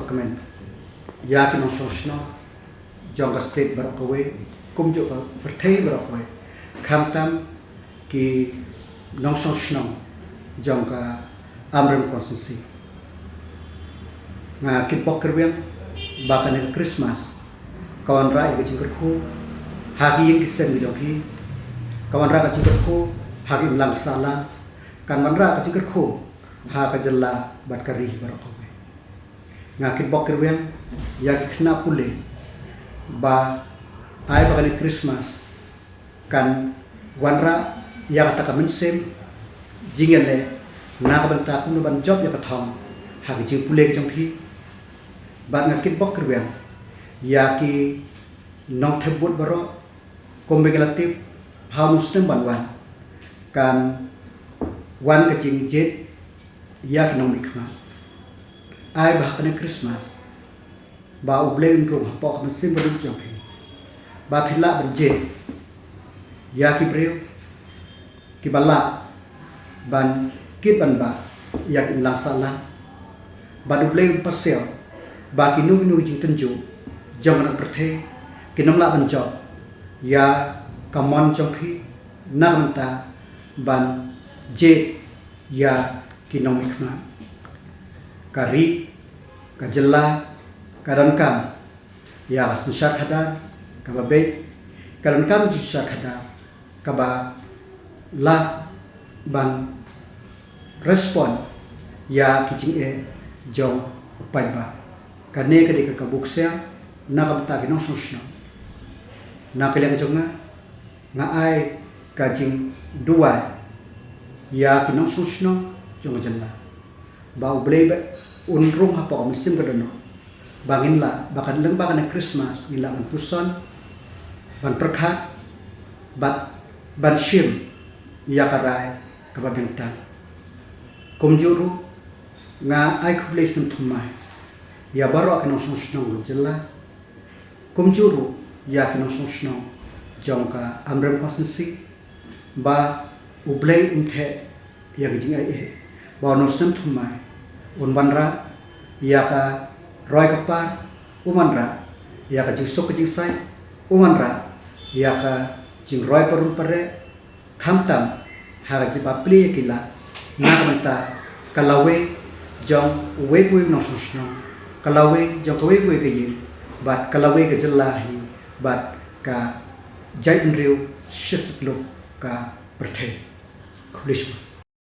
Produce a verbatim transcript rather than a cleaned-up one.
kmen ïa ki nongshong shnong jong ka state baroh kawei, kumjuh ka pyrthei baroh kawei, khamtam ki nongshong shnong jong ka Amrem constituency. Nga kitbok kyrwiang ba kane ka Christmas ka wanrah ïa ka jingkyrkhu ha ki ïing ki sem ki jong phi, ka wanrah ka jingkyrkhu ha ki imlang ki sahlang, kan wanrah ka jingkyrkhu ha ka jylla bad ka ri baroh kawei. Nga kitbok kyrwiang ïa ki khynnah pule ba ai ba kane Christmas kan wanrah ïa kata ka mynsiem jingïaleh na ka bynta kumno ban jop ïa ka thong ha ki jingpule ki jong phi. Bad nga kitbok kyrwiang ïa ki nongthep vote baroh, kumba ngi la tip, ha u snem ban wan kan wan ka jingjied ïa ki nongmihkhmat. Ai ba ha kane Christmas ba U Blei un rung hapoh ka mynsiem ba lut jong phi, ba phin lah ban jied ïa ki briew kiba lah ban kit ban bah ïa ki imlang sahlang. Bad U Blei un pasiaw ba kino kino ki jingtynjuh jong ka pyrthei kin ym lah ban jop ïa ka mon jong phi na ka bynta ban jied ïa ki nongmihkhmat. Ka ri, ka jylla ka donkam ïa ka synshar khadar kaba beit, ka donkam jingsynshar khadar kaba lah ban respond ïa ki jingeh jong u paidbah. Kane ka dei ka kabu ksiar na ka bynta ki nongshong shnong. Na ka liang jong nga, nga ai ka jingduwai ïa ki nongshong shnong jong ka jylla ba U Blei ba un rung hapoh ka mynsiem ka dohnud ba ngin lah, ba kan, lyngba kane Christmas ngin lah ban puson, ban pyrkhat bad ban shim ïa ka rai kaba biang tam. Kumjuh ruh nga ai khublei sngewthuh mai ïa baroh ki nongshong shnong ka jylla, kumjuh ruh ïa ki nongshong shnong jong ka Amrem constituency, ba U Blei un theh ïa ki jingaiei, ba u nongsngewthuh mai un wanrah ïa ka roi ka par, un wanrah ïa ka jingsuk ka jingsaiñ, un wanrah ïa ka jingroi parum pareh, khamtam ha ka jingplie ïa ki lad na ka bynta ka lawei jong uwei pa uwei u nongshong shnong, ka lawei jong kawei pa kawei ka ïing, bad ka lawei ka jylla hi, bad ka jaitbynriew shi satlak ka pyrthei. Khublei shibun.